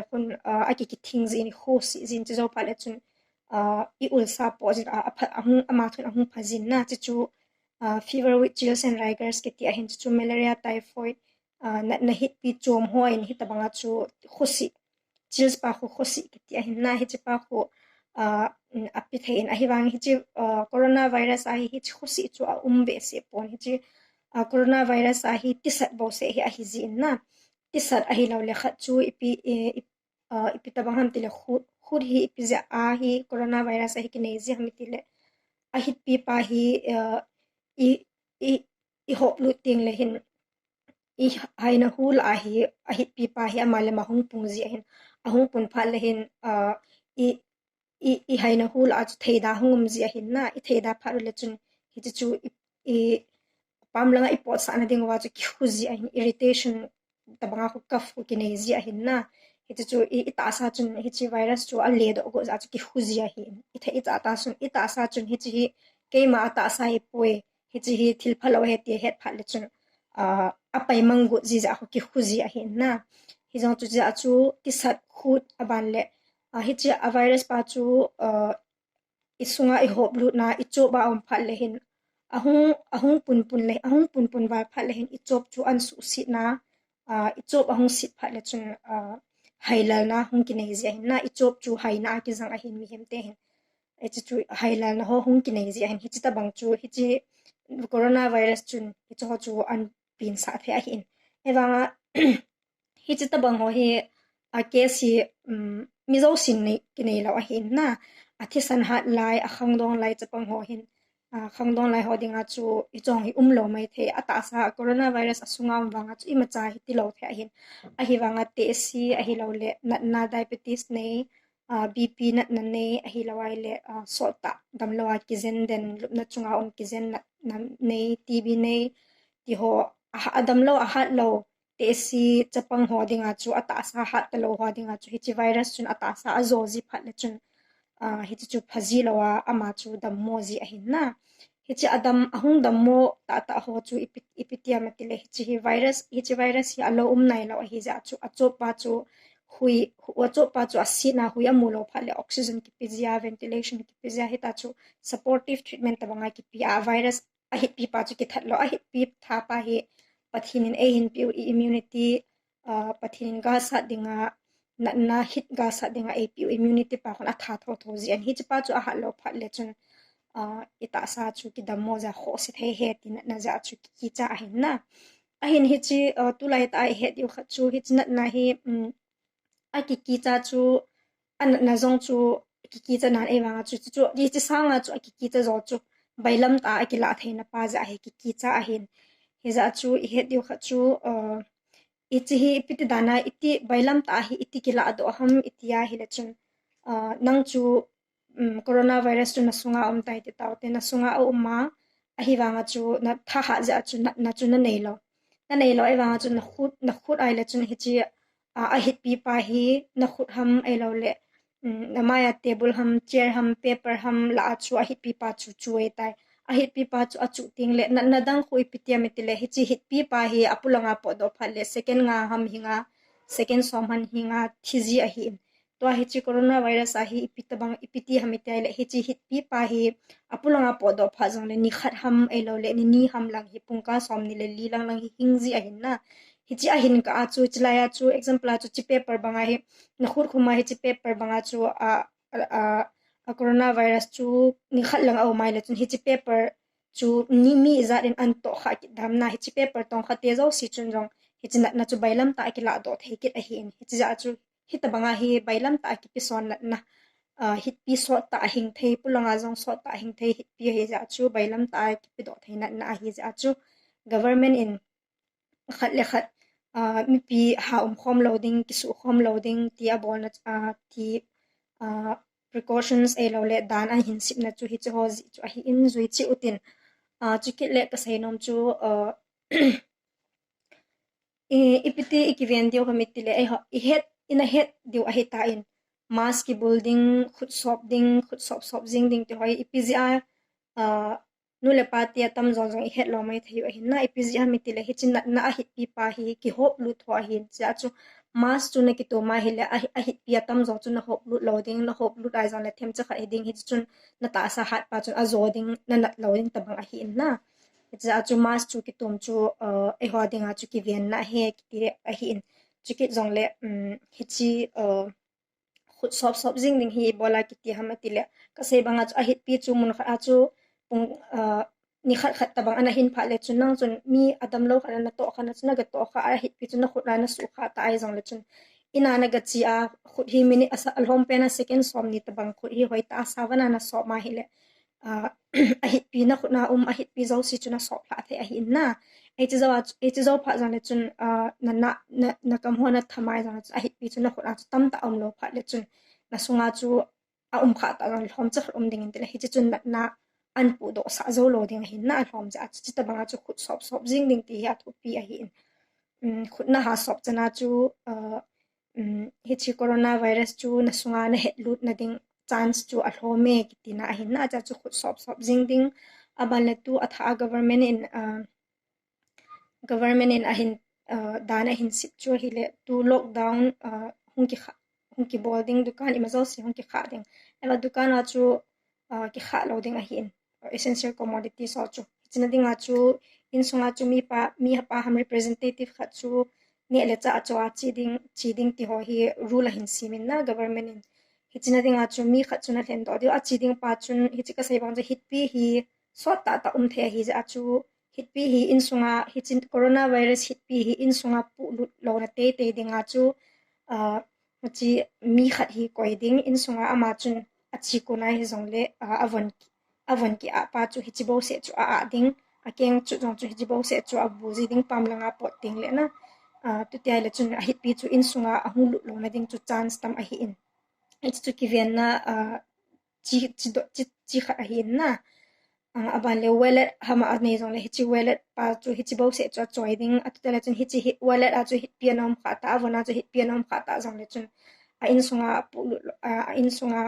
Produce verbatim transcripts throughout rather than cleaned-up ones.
khun, ah, akikithing jin, ikhusi jin, chujou phat le chun, ah, i ulsa po jin, ah, apha, ahung, ama thun ahung pha jin na, chuchu, ah, fever with chills and rigors kiti ahin, chuchu malaria, typhoid, ah, na, na hitpi chom ho in hitabanga chu khusi, chills pa khu khusi kiti ahin na, hiche pa khu, ah, mm, api thei in, ahivang hiche, ah, coronavirus a hi hiche khusi chu aum behseh pon, hiche, ah, coronavirus a hi tisat bou seh hi ahi jin na, tisat ahilou le khat chu ipi, eh, ip-, ah, ipi tabang ham tile khut, khut hi ipi jeh a hi coronavirus a hi kinei ji ham itile, ahitpi pa hi, ah, i, i, i hop lut teng le hin, i haina hul a hi, ahitpi pa hi ama le ama hung pung ji ahin, ahung pun phat le hin, ah, i, i, i haina hul a chu theida hung um ji ahin na, i theida phat le chun, hichu chu i, i pam langa i potsahna ding uva chu kikhu ji ahin, irritation tabanga khu cough khu kinei ji ahin na, hichu chu i, i tahsa chun hiche virus chu ale doh go jeh a chu kikhu ji ahin, i thei i cha ta chun, i tahsa chun hiche hi keima a tahsa hi poi, hiche hi thil phalou ahi ti ahet phat le chun, ah, apai mang got ji jeh a khu kikhu ji ahin na. Hijong chu jeh a chu tisat khut aban le, ah, hiche a virus pa chu, ah, i sunga i hop lut na, i chop a um phat le hin, ahung, ahung pun pun le, ahung pun pun val phat le hin, i chop chu an suhset na, ah, i chop ahung set phat le chun, ah, hailal na hung kinei ji ahin na, i chop chu haina a kijang ahin mihem te hin. Hiche chu hailal na ho hung kinei ji ahin, hiche tabang chu, hiche coronavirus chun, hiche ho chu an pinsah thei ahin. Ahivanga, hiche tabang ho hi, a case hi, um, mi jousen nei, kinei lou ahin na, a thisan hat lai, a khangdong lai chapang ho hin, a khangdong lai ho dinga chu hichong hi umlou mai thei, a tahsa coronavirus a sunga um vanga chu imacha hi tilou thei ahin. Ahivanga tehse, ahilou le natna diabetes nei, ah, B P natna nei, ahilou ahile, ah, sottah damlou a kijen den, lupna chunga um kijen natna nei, T B nei, ti ho, a, adamlou, ahatlou, tehse chapang ho dinga chu, a tahsa hat talou ho dinga chu, hiche virus chun a tahsa ajo ji phat le chun, ah, hiche chu pha ji lou a, ama chu dammo ji ahin na. Hiche adam, ahung dammo tahtah ho chu ipi, ipi ti ham itile, hiche hi virus, hiche virus hi alou um nailou ahi jeh a chu, a chop pa chu hui, hu-, a chop pa chu aset na, hui amu lou phat le oxygen kipe ji a, ventilation kipe ji a, hita chu supportive treatment tabanga kipe a, virus ahitpi pa chu kithat lou, ahitpi tha pa hi Pathen in eihin peh u i immunity, ah, Pathen in gasat dinga, natna hit gasat dinga eipeh u immunity pa khun atha thotho ji ahin, hiche pa chu ahatlou phat le chun, ah, i tahsa chu kidammo jeh a khohse thei ahi ti natna jeh a chu kikicha ahin na. Ahin hiche, ah, tulai tah a ihet diu khat chu hiche natna hi, um, akikicha chu, a natna jong chu kikicha nan ahivanga chu, chu, chu, hiche sanga chu akikicha jo chu bailam tah a kilah theina pa jeh a hi kikicha ahin. Hijeh a chu ihet diu khat chu, ah, hiche hi ipi ti dan a, iti bailam tah a hi iti kilah doh ham iti ahile chun, ah, nang chu, um, coronavirus chu na sunga um tai ti taute, na sunga aum a, ahivanga chu na thahat jeh a chu na, na chu na neilou. Na neilou ahivanga chu na khut, na khut ahile chun hiche, ah, ahitpi pa hi na khut ham ahilou le, um, na mai a table ham, chair ham, paper ham lah a chu ahitpi pa chu chu ahitai. Ahitpi pa chu achuh teng le, na, natna dang khu ipi ti ham itile, hiche hitpi pa hi apulanga potdoh phat le, second nga ham hinga, second som ham hinga thi ji ahin. Tua hiche coronavirus a hi ipi tabang, ipi ti ham iti ahile, hiche hitpi pa hi apulanga potdoh phat jongle, ni khat ham ahilou le, ni ni ham lang hi, pungkal som ni le li lang lang hi hing ji ahin na. Hiche ahin kah a chu, hiche lai a chu, example a chu, hiche paper banga hi, na khut khum a hiche paper banga chu, a, a, a, a coronavirus chu ni khat lang aum ahile chun hiche paper chu ni mi ijat in an tohkhah kit dem na, hiche paper tongkha te jouse chun jong hiche natna chu bailam tah a kilah doh thei kit ahin, hiche jeh a chu hitabanga hi bailam tah a kipe son natna, ah, hitpi sot tah a hing thei, pulanga jong sot tah a hing thei hitpi ahi jeh a chu bailam tah a kipe doh thei natna ahi jeh a chu government in khat le khat, ah, mipi ha um khom lou ding, kisuh khom lou ding, ti abolna, ah, ti, ah, precautions ahilou le dan ahin sepna chu hiche ho jeh chu ahin jui cheh utin, ah, chukit le kasei nom chu, ah, i, ipi ti i kiven diu ham itile, eiho, ihet, ina het diu ahitan, mask kibul ding, khut sop ding, khut sop sop jing ding ti ho ipi jeh a, ah, nu le pa ti atam jong jong ihet lou mai thei u ahin na, ipi jeh ham itile, hiche natna ahitpi pa hi kihop lut tho ahin, jeh a chu mask chu na kitom a hile a, a hitpi atamjo chu na hop lut lou ding, na hop lut a jongle themcha khat hiding, hichu chun na tahsa hat pa chun ajo ding, na nat lou ding tabang ahi in na. Hiche a chu mask chu kitom chu, uh, eiho dinga chu kivenna ahi kiti ahi in. Chukit jongle, um, hiche, uh, khut sop sop jing ding hi ibola kiti ham atile, kasei banga chu a hitpi chu mun khat a chu pung, uh, ni khat khat tabang ana hin phat le chun nang chun mi adamlou khat ana toh khat na chun na gatoh kha, a hitpi chu na khut a na suh kha ta ahi jongle chun ina na gache a khut hi minute asa alhom pen a second som ni tabang khut hi hoitah a savan a na sop ma hile, uh, a hitpi na khut na um, a hitpi jouse chu na sop lha thei ahi in na. Hiche jou a chu, hiche jou phat jongle chun, uh, na, na, na, na kam ho na tham a jongle chun a hitpi chu na khut a chu tamtah umlou phat le chun na sunga chu a um kha ta jongle lhomcha khat um ding in tile hiche chun na, na an pudoh sah jou lou ding ahi in na, alhomcha a chu, chuti tabanga chu khut sop sop jing ding ti hi athupi ahi in. Um, khut na ha sop chana chu, uh, um, hiche coronavirus chu na sunga na het lut na ding chance chu alhom e kiti na ahi in na, acha chu khut sop sop jing ding. Aban le tu athah a government in, uh, government in ahin, uh, dan ahin sep chu ahile tu lockdown, uh, hung kikha, hung kibol ding, dukan ima jouse hung kikha ding. Ela dukan a chu, uh, kikha lou ding ahi in, uh, essential commodities ho chu. Hiche na dinga chu insunga chu mi pa, mi hapa ham representative khat chu neh le chah a cho a che ding, che ding ti ho hi rule ahin sem in na government in. Hiche na dinga chu mi khat chu na lhendoh diu, ache ding pa chun hiche kasei bang chu hitpi hi sot tah tah um thei ahi jeh a chu hitpi hi insunga, hiche coronavirus hitpi hi insunga puh lut louna teitei dinga chu, ah, hiche mi khat hi koi ding, insunga ama chun ache kona hijongle, ah, avon, avon ki ah pa chu hiche bouseh chu a ah ding, akeng chu jong chu hiche bouseh chu abu ji ding, pam langa pot ding le na, ah, tuti ahile chun a hitpi chu insunga ahung lut louna ding chu chance tam ahi in. Hiche chu kivenna, ah, chi, chi do, chi, chi khat ahi in na. Ah, aban le wallet ham a nei jongle hiche wallet pa chu hiche bouseh chu achoi ding, atuta le chun hiche hi, wallet a chu hitpi ana um kha ta, avon a chu hitpi ana um kha ta jongle chun a insunga apuh lut, ah, a insunga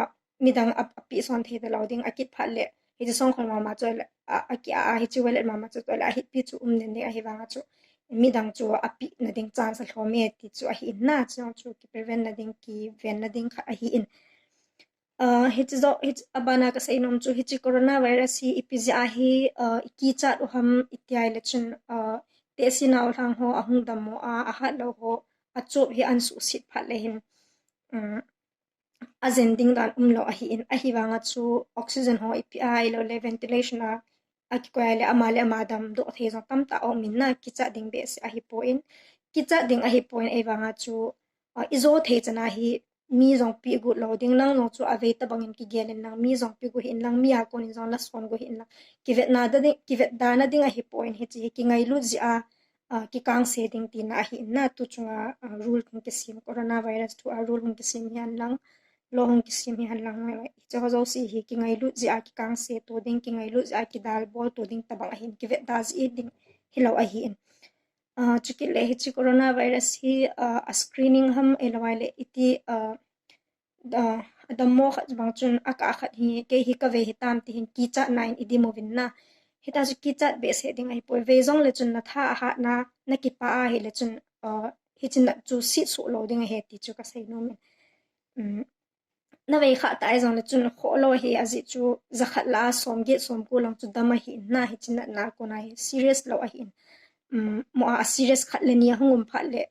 midang a, apeh son thei talou ding, akit phat le hiche songkhol mama chu le, a, aki a, a, hiche wallet mama chu le, a hitpi chu um den ding ahi vanga chu midang chu apeh na ding chance alhom e ti chu ahi in na, chu chu ki prevent na ding, kiven na ding khat ahi in. Ah, hiche jou, hiche abana kasei nom chu hiche coronavirus hi ipi jeh a hi, ah, ikichat u ham iti ahile chun, ah, tehse nau lhang ho ahung dammo a, ahat lou ho, achop hi an suhset phat le hin, um, ajen ding dan umlou ahi in, ahivanga chu oxygen ho ipi a, ahilou le ventilation a, akikoi a le ama le ama damdoh thei jong tamtah aum in na, kichat ding behseh ahipoi. Kichat ding ahipoi, ahivanga chu, ah, ijo thei chana hi mi jong peh got lou ding, nang jong chu avei tabang in kigel in lang, mi jong peh got hih in lang, mi a kon in jong nason got hih in lang, kivetna da ding, kivetda na ding ahipoi, hiche hi kingailut jeh a, ah, kikangse ding tina ahi in na, tu chunga, ah, rule hung kisem, coronavirus thu a rule hung kisem hihen lang, law hung kisem hihen lang, hiche ho jouse hi kingailut jeh a kikangse to ding, kingailut jeh a kidalbol to ding tabang ahi in, kivetda jeh ding hilou ahi in. Ah, chukit le hiche coronavirus hi, ah, a screening ham ahilou le iti, ah, ah, adammo khat bang chun akah khat hi, kei hi kavei hitam ti hin kichat na in idim uvin na. Hitia chu kichat behseh ding ahipoi, vei jongle chun na tha ahat na, na kipah ahile chun, ah, hiche nat chu set soh lou ding ahi ti chu kasei nom in. Um, navei kha ta jongle chun khoh lou ahi, ajeh chu jakhat lah a somget somko lang chu dam ahi in na, hiche natna kona hi serious lou ahi in. Um, mo a, a serious khat le ni ahung um phat le,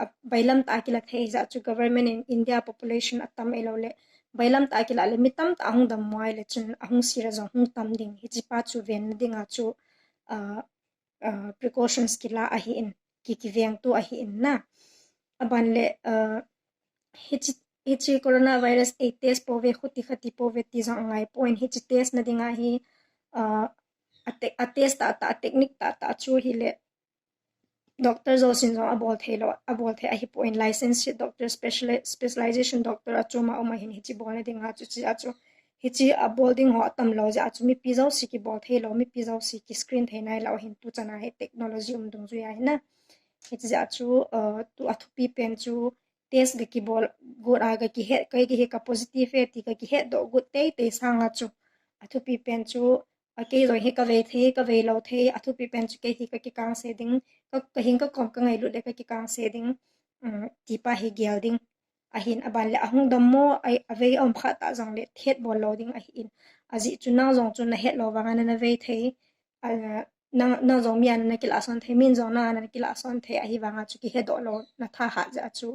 a bailam tah a kila thei jeh chu government in India population atam ahilou le, bailam tah a kila le mi tamtah ahung dammo ahile chun ahung serious jong hung tam ding, hiche pa chu venna dinga chu, ah, ah, precautions kila ahi in, ki, kiveng to ahi in na. Aban le, ah, hiche, hiche coronavirus ei test pouve, khuti khati pouve ti jong angaipoi, hiche test na dinga hi, ah, a te-, a test tahtah, a technique tahtah chu hile doctor jousen jong abol thei lou, abol thei ahipoi, licensed doctor, speciali-, specialization doctor achom a um ahin hiche bolna dinga chu, chea chu hiche abol ding ho atam lou jeh a chu mipi jouse kibol thei lou, mipi jouse ki screen thei nailou ahin, tu chana hi technology um dungjuia hi na. Hiche jeh a chu, uh, tu athupi pen chu test ga kibol got a ga kihet, kei hi ka positive e ti ga kihetdoh got teitei sanga chu athupi pen chu, a, kei jong hi kavei thei, kavei lou thei, athupi pen chu kei hi kakikangse ding, ka, kahin kakom kangailut le kakikangse ding. um, tipa hi gel ding ahin, aban le ahung dammo, a, avei aum kha ta jongle thet bol lou ding ahin. Ajeh chu nang jong chu nahet lou vanga nana vei thei, a, nang, nang jong mi a nana kilahson thei, min jong nang a nana kilahson thei, ahivanga chu kihedoh lou na thahat jeh a chu,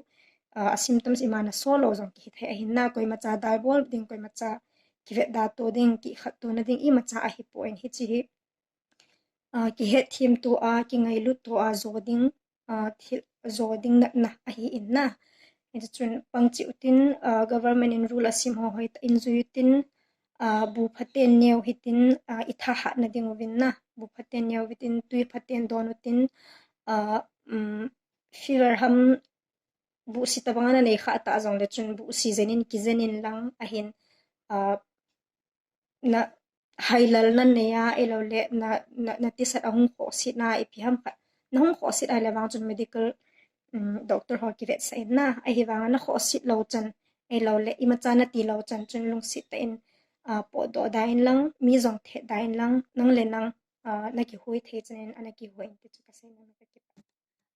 a, a symptoms ima naso lou jong kihe thei ahin na, koimacha dalbol ding, koimacha kivetda to ding, kikhat tona ding imacha ahipoi, hiche hi, a, kihetthem to a, kingailut to a, jo ding, a, thil, jo ding natna ahin na. Hichun pangcheh utin, a, government in rule asim ho hoitah in jui utin, a, bu phaten neo hitin, a, ithahatna ding uvin na. Bu phaten neo utin, tui phaten don utin, a, um, fever ham, buhsi tabanga nanei kha ta jongle chun buhsi jen in, kijen in lang ahin, a, na hailal nanei a, ahilou le na, na, na tisat ahung khohset na, ipi ham khat nahung khohset ahile vang chun medical, um, doctor ho kivetsah in na, ahivanga nakhohset lou chan, ahilou le imacha nati lou chan chun lungset tah in, a, potdoh da in lang, mi jong thet da in lang, nang le nang, a, nakihoi thei chan in ana kihoi in ti chu kasei nom e, kakipah.